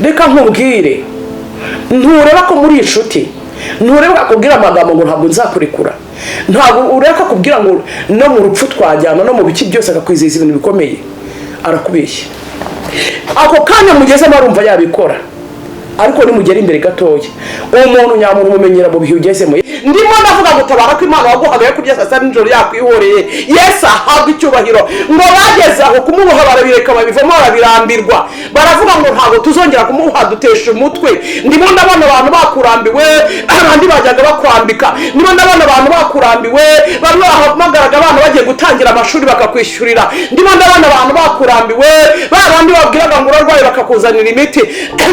Reka nkubwire, ntureba ko muri inshuti, ntureba akubwira amagambo ngo "Ntabwo nzakurekura", ntabwo ureka akubwira ngo "No mu rupfu twajyana, no mu biki byose", akakwizeza ibintu bikomeye, arakubeshya. Ako kanya mugezemo arumva yabikora, ariko nimugera imbere gatoya, uwo muntu nyamuntu umumenyera mu bihe ugezemo. Ndimo ndavuga gutabara ko Imana waguhaga yo kurya saa sita nijoro yakwihoreye. Yesu ahabwa icyubahiro. Ngo bageze aho kumuboha barabireka, babivamo, barabirambirwa, baravuga ngo "Ntabwo tuzongera kumuha, dutesha umutwe." Ndimo ndabona abantu bakurambiwe, abandi bajyaga bakwambika. Ndimo ndabona abantu bakurambiwe, bamwe bahamagaraga abana bagiye gutangira amashuri bakakwishyurira. Ndimo ndabona abantu bakurambiwe, ba bandi babwiraga ngo urarwaye bakakuzanira imiti.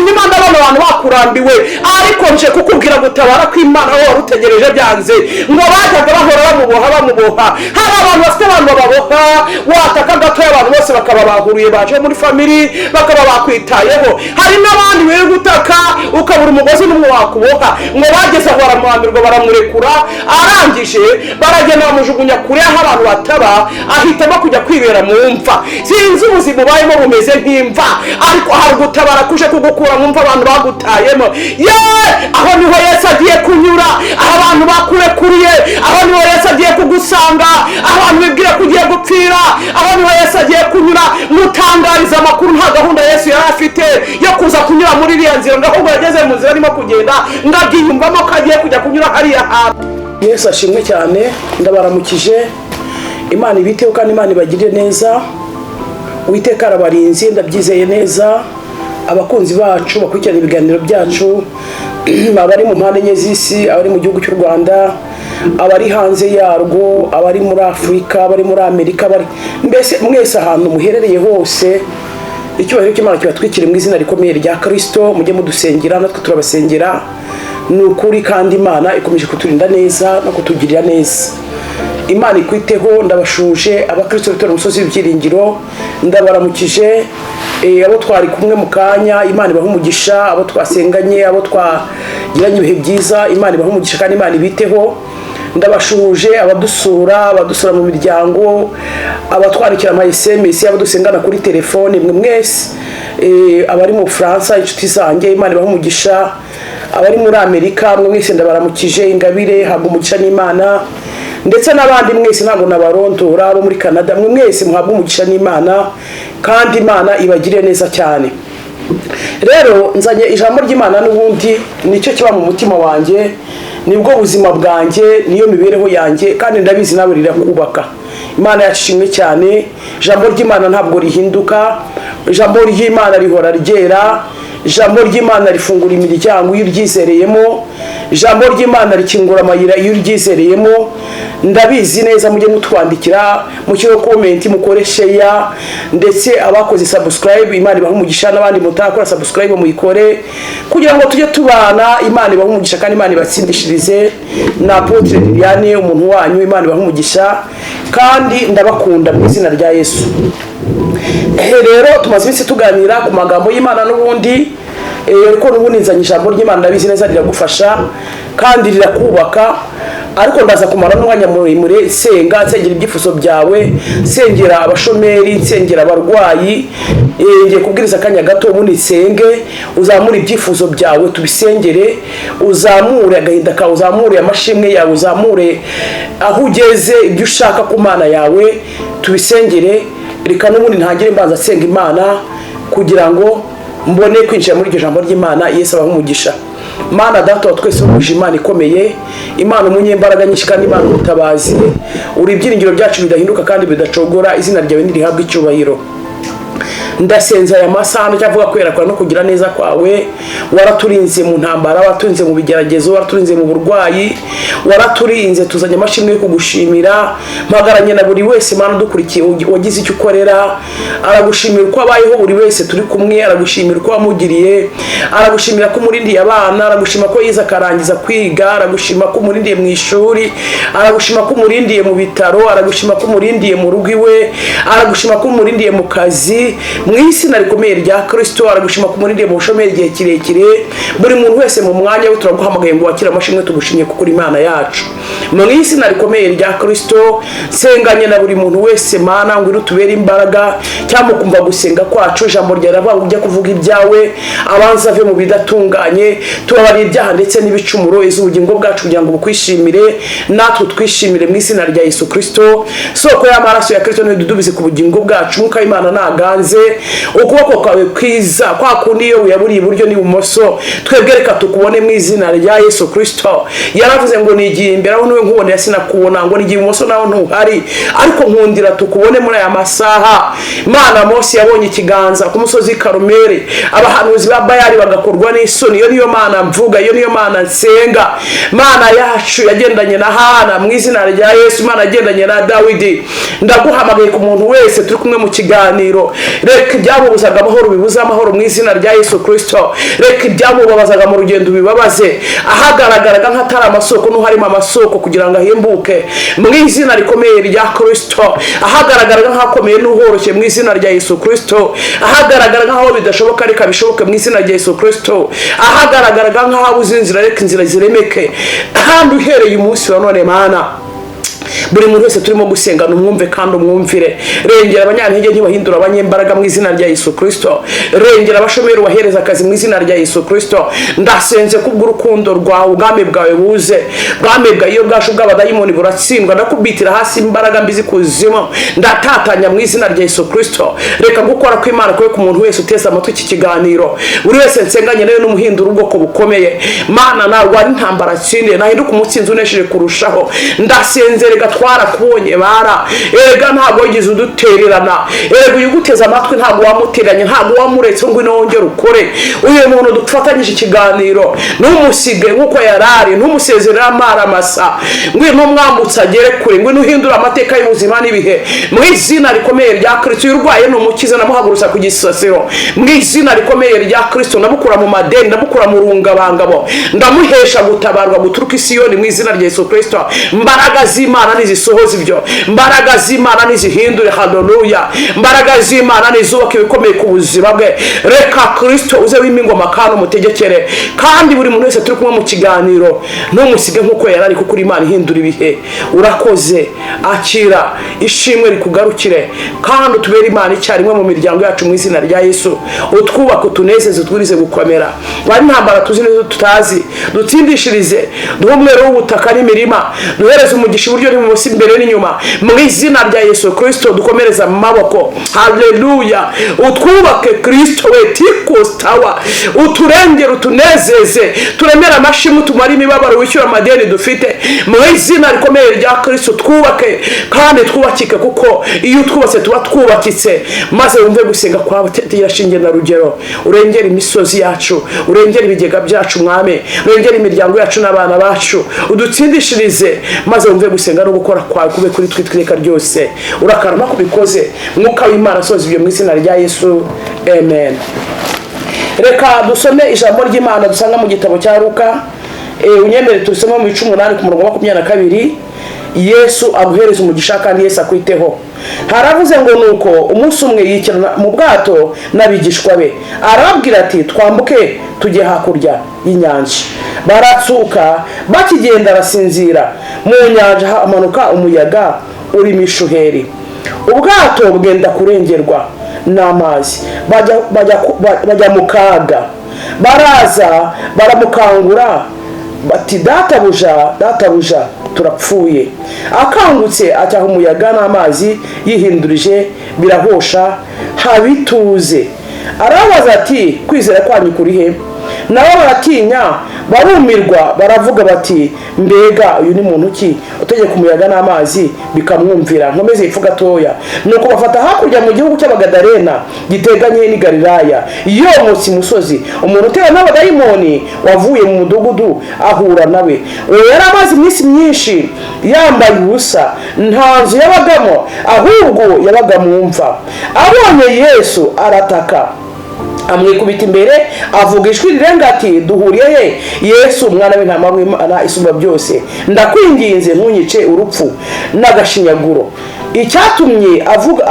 Ndimo ndabona abantu bakurambiwe, ariko nje kukubwira gutabara ko Imana wowe wari utegereje byanze. Ngo bajyaga bahora bamuboha, bamuboha. Hari abantu bafite abantu bababoha, wataka gatoya abantu bose bakaba bahuriye, baje muri family, bakaba bakwitayeho. Hari n'abandi biri gutaka ukabura umugozi n'umwe wakuboha. Ngo bageze aho baramwambirwa, baramurekura. Arangije baragenda bamujugunya kure aho abantu bataba, ahitamo kujya kwibera mu mva. Sinzi ubuzima ubayemo bumeze nk'imva, ariko hari gutabara kuje kugukura mu mva abantu bagutayemo. Ye, aho niho Yesu agiye kunyura, aho abantu bakurekuriye, aho niho Yesu agiye kugusanga. Aho abantu bibwira ko ugiye gupfira, aho niho Yesu agiye kunyura. Mutangariza amakuru, nta gahunda Yesu yari afite yo kuza kunyura muri iriya nzira, ngo ahubwo yageze mu nzira arimo kugenda ngo abyiyumvamo ko agiye kujya kunyura hariya hantu. Yesu ashimwe cyane. Ndabaramukije. Imana ibiteho kandi Imana ibagirire neza. Uwiteka arabarinzi, ndabyizeye neza. Abakunzi bacu bakurikirana ibiganiro byacu, abari mu mpande enye z'isi, abari mu gihugu cy'u Rwanda, abari hanze yarwo, abari muri Afurika, abari muri Amerika, abari mbese mwese ahantu muherereye hose, icyubahiro cy'Imana kibatwikire mu izina rikomeye rya Kirisito. Mujye mudusengera, natwe turabasengera, ni ukuri, kandi Imana ikomeje kuturinda neza no kutugirira neza. Imana ikwiteho. Ndabashuje abakristo bitora umusozi w'ibyiringiro, ndabaramukije. Abo twari kumwe mu kanya, Imana ibaha umugisha. Abo twasenganye, abo twagiranye ibihe byiza, Imana ibaha umugisha kandi Imana ibiteho. Ndabashuhuje abadusura, abadusura mu miryango, abatwandikira ama SMS, abadusengana kuri telefone, mwe mwese, abari mu Bufaransa, inshuti zanjye, Imana ibaha umugisha. Abari muri Amerika, mwe mwese ndabaramukije. Ingabire, habwa umugisha n'Imana, ndetse n'abandi mwese ntabwo nabarondora. Abo muri Canada, mwe mwese muhabwa umugisha n'Imana kandi Imana ibagirire neza cyane. Rero nzanye ijambo ry'Imana n'ubundi, nicyo kiba mu mutima wanjye, nibwo buzima bwanjye, niyo mibereho yanjye, kandi ndabizi nawe rirakubaka. Imana yashimwe cyane. Ijambo ry'Imana ntabwo rihinduka, ijambo ry'Imana rihora ryera, ijambo ry'Imana rifungura imiryango iyo uryizereyemo, ijambo ry'Imana rikingura amayira iyo uryizereyemo. Ndabizi neza. Mujye mutwandikira, mushyireho comment, mukore share, ndetse abakoze subscribe, Imana ibahe umugisha, n'abandi mutarakora subscribe muyikore kugira ngo tujye tubana. Imana ibahe umugisha kandi Imana ibatsindishirize. Na Apôtre Liliane, umuntu wanyu, Imana ibahe umugisha kandi ndabakunda mu izina rya Yesu. Rero tumaze iminsi tuganira ku magambo y'Imana n'ubundi, ariko n'ubundi nzanye ijambo ry'Imana. Ndabizi neza riragufasha kandi rirakubaka, ariko ndaza kumara n'umwanya muremure nsenga, nsengera ibyifuzo byawe, nsengera abashomeri, nsengera abarwayi. Ngiye kubwiriza akanya gato, ubundi nsenge. Uzamure ibyifuzo byawe tubisengere, uzamure agahinda kawe, uzamure amashimwe yawe, uzamure aho ugeze, ibyo ushaka ku Mana yawe, tubisengere. Reka n'ubundi ntangire mbanza nsenga Imana kugira ngo mbone kwinjira muri iryo jambo ry'Imana. Yesu abahe umugisha. Mana Data wa twese wuje, Imana ikomeye, Imana umunyembaraga nyinshi kandi Imana umutabazi, uri ibyiringiro byacu bidahinduka kandi bidacogora, izina ryawe ntirihabwe icyubahiro. Ndasenze aya masaha, ndacyavuga kwera kwawe no kugira neza kwawe. Waraturinze mu ntambara, waraturinze mu bigeragezo, waraturinze mu burwayi, waraturinze. Tuzanye amashimwe yo kugushimira. Mpagaranye na buri wese, Mana, udukurikiye wagize icyo ukorera, aragushimira uko abayeho. Buri wese turi kumwe aragushimira uko wamugiriye, aragushimira ko umurindiye abana, aragushima ko yize akarangiza kwiga, aragushima ko umurindiye mu ishuri, aragushima ko umurindiye mu bitaro, aragushima ko umurindiye mu rugo iwe, aragushima ko umurindiye mu kazi. akazi mu izina rikomeye rya Kirisito. Aragushima ku murindi mu bushomeri igihe kirekire. Buri muntu wese mu mwanya we, turaguhamagaye ngo wakire amashimwe, tugushimye kuko uri Imana yacu. Mu izina rikomeye rya Kirisito, nsenganye na buri muntu wese, Mana, ngo utubere imbaraga cyangwa kumva gusenga kwacu. Ijambo ryawe riravuga ngo ujye kuvuga ibyawe abanza ave mu bidatunganye. Tubabarira ibyaha ndetse n'ibicumuro, ubugingo bwacu kugira ngo bukwishimire, natwe twishimire mu izina rya Yesu Kirisito. Soko y'amaraso ya Kirisito ntidudubize ku bugingo bwacu. Mwuka w'Imana naganze, ukuboko kwawe kwiza kwa kundi iyo wiyaburiye iburyo n'ibumoso, twebwe reka tukubone mu izina rya Yesu Kirisito. Yaravuze ngo nigiye imbere aho niwe nkubonera sinakubona, ngo nigiye ibumoso naho ntuhari, ariko nkundira tukubone muri aya masaha. Mana, Mose yabonye ikiganza ku musozi Karumeli, abahanuzi ba Bayali bagakorwa n'isoni. Iyo niyo Mana mvuga, iyo niyo Mana nsenga. Mana yacu yagendanye na Hana, mu izina rya Yesu. Mana yagendanye na Dawidi, ndaguhamagaye ku muntu wese turi kumwe mu kiganiro. Reka ibyamubuzaga amahoro bibuze amahoro mu izina rya Yesu Kirisito. Reka ibyamubabazaga mu rugendo bibabaze. Ahagaragaraga nk'atari amasoko n'uharimo amasoko kugira ngo ahimbuke, mu izina rikomeye rya Kirisito. Ahagaragaraga nk'ahakomeye n'uhoroshye, mu izina rya Yesu Kirisito. Ahagaragara nk'aho bidashoboka, reka bishoboke mu izina rya Yesu Kirisito. Ahagaragaraga nk'ahabuze inzira, reka inzira ziremeke. Kandi uhereye umunsi wa none, Mana, buri muntu wese turimo gusenga umwumve kandi umwumvire. Rengera abanyantege ntibahindura abanyembaraga mu izina rya Yesu Kirisito. Rengera abashomeri, ubahereza akazi mu izina rya Yesu Kirisito. Ndasenze kubw'urukundo rwawe, ubwami bwawe buze. Bwami bwawe iyo bwacu bw'abadayimoni buratsindwa. Ndakubitira hasi imbaraga mbi z'ikuzimu, ndatatanya mu izina rya Yesu Kirisito. Reka gukora kw'Imana kube ku muntu wese uteze amatwi iki kiganiro. Buri wese nsenganye nawe n'umuhindura ubwoko bukomeye. Mana, narwara intambara atsinde, nahinduka umutsinzi unesheje kurushaho. Ndasenze, reka twarakubonye bara, erega ntabwo wigeze udutererana. Erega uyu uguteze amatwi ntabwo wamutereranye, ntabwo wamuretse ngo wongere ukore. Uyu muntu dufatanyije ikiganiro, ntumusige nk'uko yarari, ntumusezerere amaramasa. Ngwino umwambutse agere kure, ngwino uhindure amateka y'ubuzima n'ibihe mu izina rikomeye rya Kirisito. Uyu urwaye ni umukiza, ndamuhagurutsa ku gisasiro mu izina rikomeye rya Kirisito. Ndamukura mu madeni, ndamukura mu rungabangabo, ndamuhesha gutabarwa guturuka i Siyoni mu izina rya Yesu Kirisito. Mbaraga z'Imana nizisohoza ibyo, mbaraga z'Imana nizihindure. Haleluya! Mbaraga z'Imana nizubaka ibikomeye ku buzima bwe. Reka Kirisito uze wime ingoma kandi umutegekere. Kandi buri muntu wese turi kumwe mu kiganiro, ntumusige nk'uko yari ari, kuko uri Imana ihindura ibihe. Urakoze, akira ishimwe rikugarukire, kandi utubere Imana icyarimwe mu miryango yacu mu izina rya Yesu. Utwubake, utunezeze, utwurize gukomera. Wari intambara tuzi n'izo tutazi, dutsindishirize, duhe umwero w'ubutaka n'imirima, duhereze umugisha iburyo n'ibumoso, imbere n'inyuma, mu izina rya Yesu Kirisito. Dukomereze amaboko. Haleluya! Utwubake Kirisito we tikostawa, uturengere, utunezeze, turemere amashimwe, tumare imibabaro, wishyura amadeni dufite mu izina rikomeye rya Kirisito. Twubake kandi twubakike, kuko iyo utwubatse tuba twubakitse. Maze wumve gusenga kwawe shinge na rugero. Urengere imisozi yacu, urengere ibigega byacu, Mwami, urengere imiryango yacu n'abana bacu, udutsindishirize, maze wumve gusenga no gukora kwawe kube kuri twe iteka ryose. Urakarama kubikoze. Mwuka w'Imana asoza ibyo mu izina rya Yesu, amen. Reka dusome ijambo ry'Imana dusanga mu gitabo cya Luka. Unyemere turisome mu bice 8 ku murongo wa 22. Yesu aguhereza umugisha kandi Yesu akwiteho. Haravuze ngo: "Nuko umunsi umwe yicara mu bwato n'abigishwa be, arababwira ati: 'Twambuke tujye hakurya y'inyanja.' Baratsuka. Bakigenda arasinzira. Mu nyanja hamanuka umuyaga urimo ishuheri, ubwato bwenda kurengerwa n'amazi, bajya mu kaga. Baraza baramukangura bati: 'Databuja, databuja, turapfuye.' Akangutse acyaha umuyaga n'amazi, yihindurije, birahosha, haba ituze. Arababaza ati: 'Kwizera kwanyu kuri he?' Nabo baratinya, barumirwa, baravuga bati: 'Mbega uyu ni muntu ki utegeka umuyaga n'amazi bikamwumvira?'" Nkomeze ipfu gatoya. "Nuko bafata hakurya mu gihugu cy'Abagadarena giteganye n'i Galilaya. Yomotse imusozi, umuntu utewe n'abadayimoni wavuye mu mudugudu ahura nawe. Uwo yari amaze iminsi myinshi yambaye ubusa, nta nzu yabagamo, ahubwo yabaga mu mva. Abonye Yesu arataka, amwikubita imbere, avuga ijwi rirenga ati: 'Duhuriye he, Yesu umwana w'intama w'Imana isumba byose? Ndakwinginze, ntunyice urupfu n'agashinyaguro.' Icyatumye avuga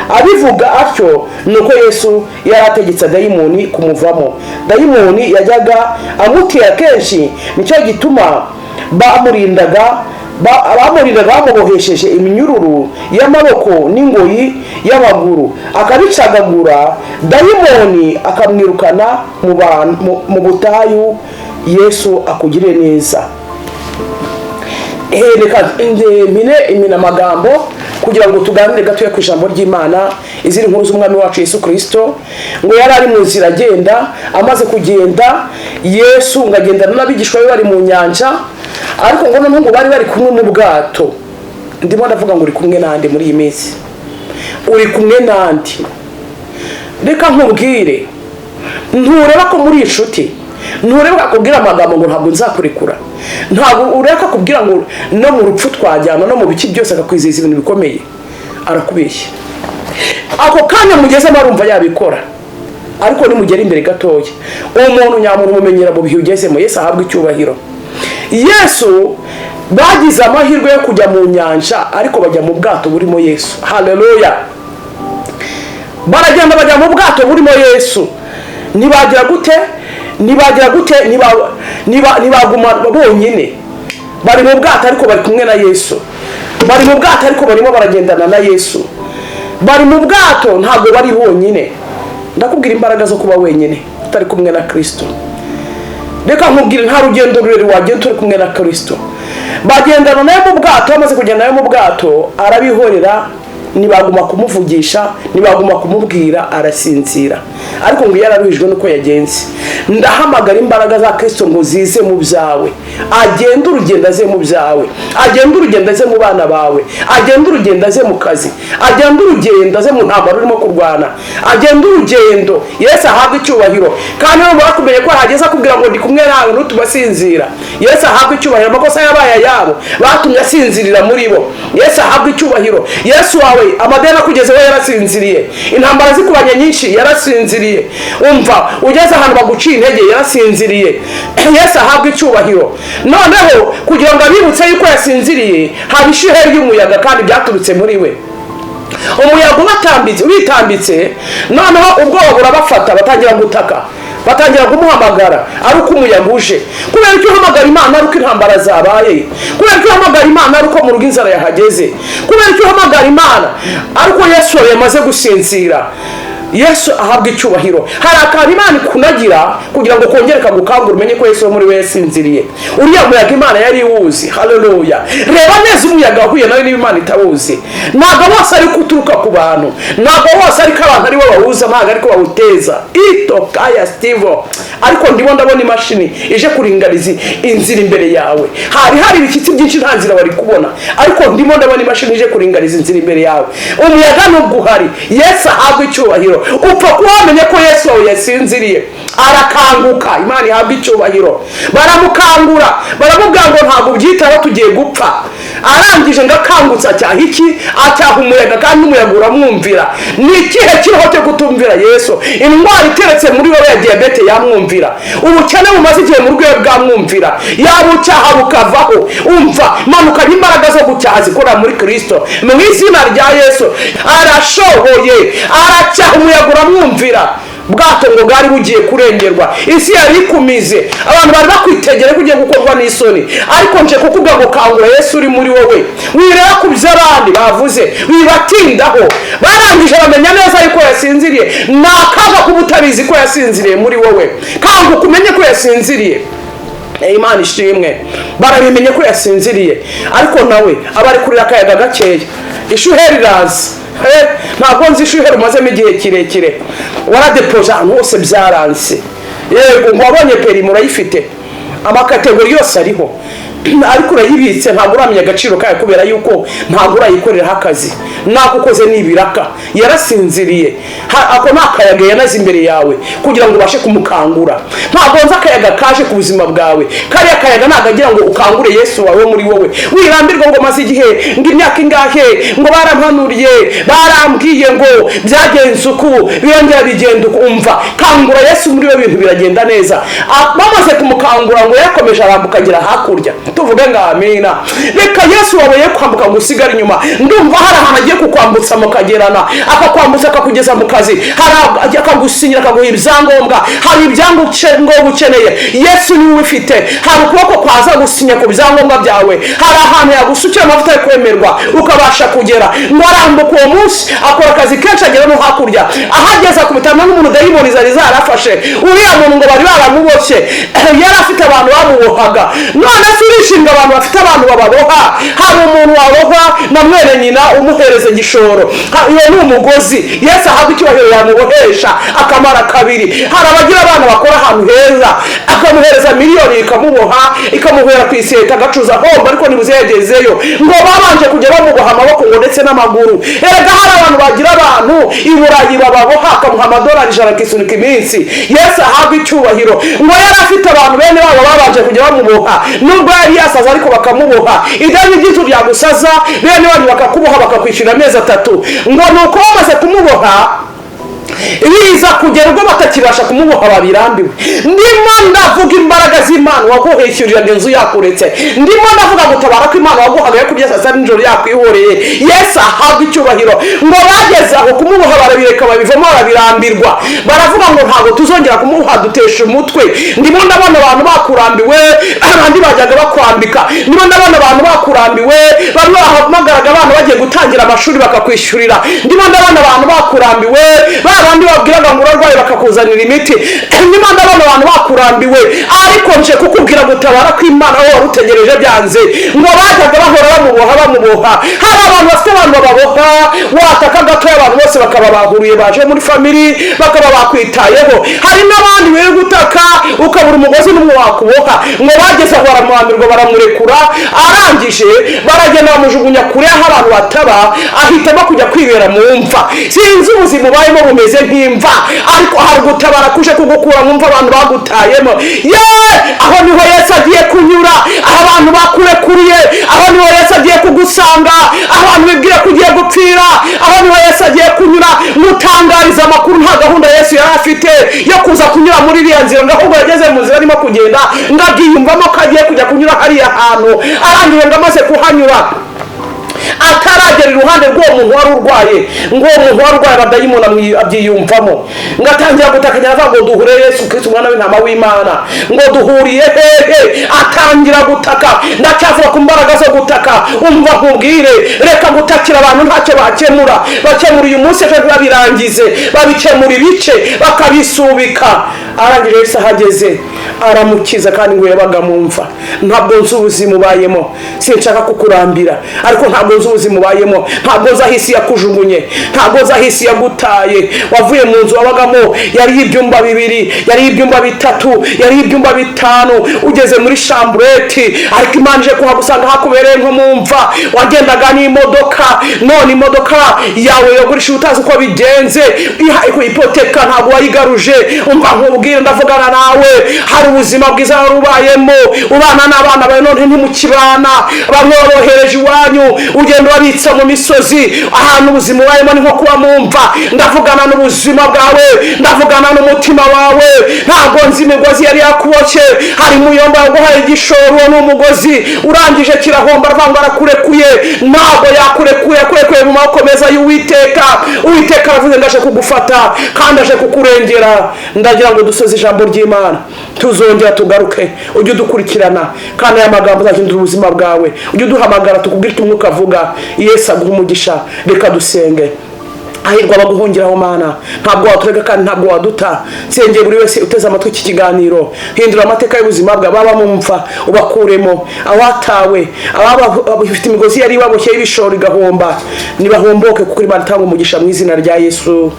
Abivuga atyo ni uko Yesu yari ategetse dayimoni kumuvamo. Dayimoni yajyaga amutera kenshi, nicyo gituma bamurindaga bamubohesheje iminyururu y'amaboko n'ingoyi y'amaguru, akabicagagura, dayimoni akamwirukana mu butayu. Yesu akugirire neza. Reka mpine iminamagambo kugira ngo tuganire gatoya ku ijambo ry'Imana. Izindi nkuru z'Umwami wacu Yesu Kirisito, ngo yari ari mu nzira agenda. Amaze kugenda, Yesu ngo agendana n'abigishwa be, bari mu nyanja, ariko ngo noneho ngo bari bari kumwe mu bwato. Ndimo ndavuga ngo uri kumwe nande muri iyi minsi? Uri kumwe nande? Reka nkubwire, ntureba ko muri inshuti? Ntureba akubwira amagambo ngo ntabwo nzakurekura? Ntabwo ureba akubwira ngo no mu rupfu twajyana, no mu biki byose, akakwizeza ibintu bikomeye? Arakubeshya. Ako kanya mugezemo arumva yabikora, ariko nimugera imbere gatoya, uwo muntu nyamuntu umumenyera mu bihe ugezemo. Yesu ahabwa icyubahiro. Yesu bagize amahirwe yo kujya mu nyanja, ariko bajya mu bwato burimo Yesu. Haleluya! Baragenda bajya mu bwato burimo Yesu. Ntibagira gute? Ntibagira gute? Ntibaguma bonyine. Bari mu bwato, ariko bari kumwe na Yesu. Bari mu bwato, ariko barimo baragendana na Yesu. Bari mu bwato, ntabwo bari bonyine. Ndakubwira imbaraga zo kuba wenyine utari kumwe na Kirisito. Reka nkubwire, nta rugendo rurerure wagenda uri kumwe na Kirisito. Bagendana nawe mu bwato. Bamaze kugenda nawe mu bwato, arabihorera, ntibaguma kumuvugisha, ntibaguma kumubwira, arasinzira. Ariko ngo yararuhijwe nuko yagenze. Ndahamagara imbaraga za Kirisito ngo zize mu byawe, agende urugendo aze mu byawe, agende urugendo aze mu bana bawe, agende urugendo aze mu kazi, agende urugendo aze mu ntambaro urimo kurwana, agende urugendo. Yesu ahabwe icyubahiro. Kandi numara kumenya ko ahageze, akubwira ngo ndi kumwe nawe, ntutume asinzira. Yesu ahabwe icyubahiro. Amakosa yabaye ayabo, batumye asinzirira muri bo. Yesu ahabwe icyubahiro. Yesu wawe amadeni akugezeho yarasinziriye, intambara zikubanye nyinshi yarasinziriye, umva ugeze ahantu baguciye intege yarasinziriye. Yesu ahabwe icyubahiro. Noneho kugira ngo abibutse yuko yasinziriye, haba ishuheri y'umuyaga, kandi byaturutse muri we. Umuyaga ubatambitse, witambitse, noneho ubwoba burabafata, batangira gutaka, batangira kumuhamagara ari uko umuyaga uje. Kubera icyo uhamagara Imana ari uko intambara zabaye? Kubera icyo uhamagara Imana ari uko mu rugo inzara yahageze? Kubera icyo uhamagara Imana ari uko Yesu yamaze gusinzira? Yesu ahabwa icyubahiro. Hari akantu Imana ikunagira kugira ngo kongere kagukangure, umenye ko Yesu wo muri we yasinziriye. Uriya muyaga Imana yari iwuzi. Haleluya! Reba neza umuyaga wahuye nawe niba Imana itawuzi. Ntabwo bose ari uturuka ku bantu, ntabwo bose ariko abantu aribo bawuza, ntabwo ariko bawuteza itokaya stivo. Ariko ndimo ndabona imashini ije kuringaniza inzira imbere yawe. Hari hari ibishyitsi byinshi, nta nzira bari kubona, ariko ndimo ndabona imashini ije kuringaniza inzira imbere yawe. Umuyaga nubwo uhari, Yesu ahabwa icyubahiro. Upfa kuba wamenye ko Yesu wawe yasinziriye, arakanguka. Imana ihabwa icyubahiro. Baramukangura, baramubwira ngo ntabwo ubyitaho, tugiye gupfa. Arangije ngo akangutse acyaha iki? Acyaha umuyaga, kandi n'umuyaga uramwumvira. Ni ikihe kiriho cyo kutumvira Yesu? Indwara iteretse muri wowe ya diyabete yamwumvira, ubukene bumaze igihe mu rwego bwamwumvira, yaba ucyaha bukavaho. Umva, manukanye imbaraga zo gucyaha zikorera muri Kirisito mu izina rya Yesu. Arashoboye, aracyaha umuyaga uramwumvira. Bwato ngo bwari bugiye kurengerwa, isi yari ikumize, abantu bari bakwitegera ko ugiye gukorwa n'isoni. Ariko nje kukubwira ngo kangura Yesu uri muri wowe, wireba ku byo abandi bavuze, wibatindaho. Barangije bamenya neza yuko yasinziriye. Ni akaga kuba utabizi ko yasinziriye muri wowe. Kanguka umenye ko yasinziriye. Imana ishimwe. Barabimenye ko yasinziriye, ariko nawe aba ari kurira akayaga gakeya, ishuheri iraza. Ntabwo nzi ishuheri umazemo igihe kirekire, waradepoje ahantu hose byaranze. Yego, ngo wabonye perimi, urayifite, amakategori yose ariho, ariko urayibitse, ntabwo uramenya agaciro kayo kubera yuko ntabwo urayikoreraho akazi. Nako ukoze ni ibiraka. Yarasinziriye. Ako ni akayaga yanaze imbere yawe kugira ngo ubashe kumukangura. Ntabwo nzi akayaga kaje ku buzima bwawe. Kariya kayaga ntabwo agira ngo ukangure Yesu wawe muri wowe. Wirambirwa ngo maze igihe, ngo imyaka ingahe, ngo barampanuriye, barambwiye ngo byagenze uku, birongera bigenda uku. Umva, kangura Yesu muri we, ibintu biragenda neza. Bamaze kumukangura ngo yakomeje arambuka agera hakurya. Tuvuge ngo amina. Reka Yesu wawe ye kwambuka ngo usigare inyuma. Ndumva hari ahantu agiye kukwambutsa mukagerana, akakwambutsa akakugeza mu kazi, hari akagusinyira, akaguha ibyangombwa. Hari ibyangombwa ukeneye, Yesu niwe ubifite. Hari ukuboko kwaza gusinya ku byangombwa byawe, hari ahantu yagusukira amavuta yo kwemerwa, ukabasha kugera. Ngo arambuka uwo munsi, akora akazi kenshi, agera no hakurya. Ahageze akubitana n'umuntu dayimoni zari zarafashe. Uriya muntu ngo bari baramuboshye, yari afite abantu bamubohaga. None se urishinga abantu bafite abantu bababoha? Hari umuntu wabohwa na mwene nyina umuhereza igishoro. Iyo ni umugozi. Yesu ahabwa icyubahiro, yamubohesha akamara kabiri. Hari abagira abana bakora ahantu heza, akamuhereza miliyoni ikamuboha, ikamuhera ku iseta, agacuza homba, ariko nibuze yagezeyo. Ngo babanje kujya bamuboha amaboko ngo ndetse n'amaguru. Erega hari abantu bagira abantu i Burayi bababoha, akamuha amadolari 100 akisunika iminsi. Yesu ahabwa icyubahiro. Ngo yari afite abantu bene babo babanje kujya bamuboha, nubwo yari yasaza ariko bakamuboha. Ideni ry'inzu ryagusaza, bene wanyu bakakuboha, bakakwishyura amezi 3. Ngo ni uko bamaze kumuboha, biza kugera ubwo batakibasha kumuboha, babirambiwe. Ndimo ndavuga imbaraga z'Imana waguhishyuriraga inzu yakuretse. Ndimo ndavuga gutabara ko Imana waguhaga yo kurya saa sita nijoro yakwihoreye. Yesu ahabwa icyubahiro. Ngo bageze aho kumuboha barabireka, babivamo, barabirambirwa, baravuga ngo ntabwo tuzongera kumuboha, dutesha umutwe. Ndimo ndabona abantu bakurambiwe, abandi bajyaga bakwambika. Ndimo ndabona abantu bakurambiwe, bamwe bahamagaraga abana bagiye gutangira amashuri bakakwishyurira. Ndimo ndabona abantu bakurambiwe, ba bandi babwiraga ngo urarwaye bakakuzanira imiti. Ndimo ndabona abantu bakurambiwe, ariko nje kukubwira gutabara kw'Imana aho wari utegereje byanze. Ngo bajyaga bahora bamuboha, bamuboha. Hari abantu bafite abantu bababoha, wataka gatoya abantu bose bakaba bahuriye, baje muri family, bakaba bakwitayeho. Hari n'abandi biri gutaka ukabura umugozi n'umwe wakuboha. Ngo bageze aho baramwambirwa, baramurekura. Arangije baragenda bamujugunya kure aho abantu bataba, ahitamo kujya kwibera mu mva. Sinzi ubuzima ubayemo bumeze nk'imva, ariko hari gutabara kuje kugukura mu mva abantu bagutayemo. Ye, aho niho Yesu agiye kunyura, aho abantu bakurekuriye, aho niho Yesu agiye kugusanga. Aho abantu bibwira ko ugiye gupfira, aho niho Yesu agiye kunyura. Mutangariza amakuru, nta gahunda Yesu yari afite yo kuza kunyura muri iriya nzira, ngo ahubwo yageze mu nzira arimo kugenda, ngo abyiyumvamo ko agiye kujya kunyura hariya hantu. Arangije ngo amaze kuhanyura, ataragera iruhande rw'uwo muntu wari urwaye, ngo uwo muntu wari urwaye abadayimoni abyiyumvamo, ngo atangira gutaka, avuga ngo duhure Yesu Kristo umwana w'intama w'Imana, ngo duhuriye hehe? Atangira gutaka. Ndacyavuga ku mbaraga zo gutaka. Umva nkubwire, reka gutakira abantu, ntacyo bakemura. Bakemura uyu munsi, ejo ntibabirangize, babikemura ibice bakabisubika. Arangije Yesu ahageze aramukiza, kandi ngo yabaga mu mva. Ntabwo nzi ubuzima ubayemo, sinshaka kukurambira, ariko ntabwo nzi ubuzima ubayemo, ntabwo nzi aho isi yakujugunye, ntabwo nzi aho isi yagutaye. Wavuye mu nzu wabagamo yari ibyumba 2, yari ibyumba 3, yari ibyumba 5, ugeze muri chambrette, ariko Imana ije kuhagusanga hakubereye nko mu mva. Wagendaga n'imodoka, none imodoka yawe yagurisha utazi uko bigenze, ipoteka ntabwo wayigaruje. Umva nkubwire, ndavugana nawe. Hari ubuzima bwiza wari ubayemo ubana n'abana bawe, none ntimukibana, bamwe babohereje iwanyu, ugenda ubabitsa mu misozi. Ahantu ubuzima ubayemo ni nko kuba mu mva. Ndavugana n'ubuzima bwawe, ndavugana n'umutima wawe. Ntabwo nzi imigozi yari yakuboshye. Hari muyomba yaguhaye igishoro, uwo ni umugozi, urangije kirahomba, aravuga ngo arakurekuye. Ntabwo yakurekuye, yakurekuye mu maboko meza y'Uwiteka. Uwiteka aravuze ngo aje kugufata kandi aje kukurengera. Ndagira ngo dusoze ijambo ry'Imana, tuzongera tugaruke. Ujye udukurikirana, kandi aya magambo azahindura ubuzima bwawe. Ujye uduhamagara tukubwire icyo Umwuka avuga. Yesu aguha umugisha. Reka dusenge. Hahirwa abaguhungiraho. Mana, ntabwo waturega kandi ntabwo waduta. Nsengeye buri wese uteze amatwi iki kiganiro, hindura amateka y'ubuzima bwe. Ababa mu mva ubakuremo, abatawe, ababa bafite imigozi yari ibaboshye y'ibishoro igahomba, nibahomboke, kuko Imana itanga umugisha. Mu izina rya Yesu,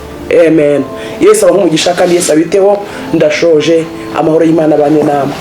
amen. Yesu abahe umugisha kandi Yesu abiteho. Ndashoje. Amahoro y'Imana abane namwe.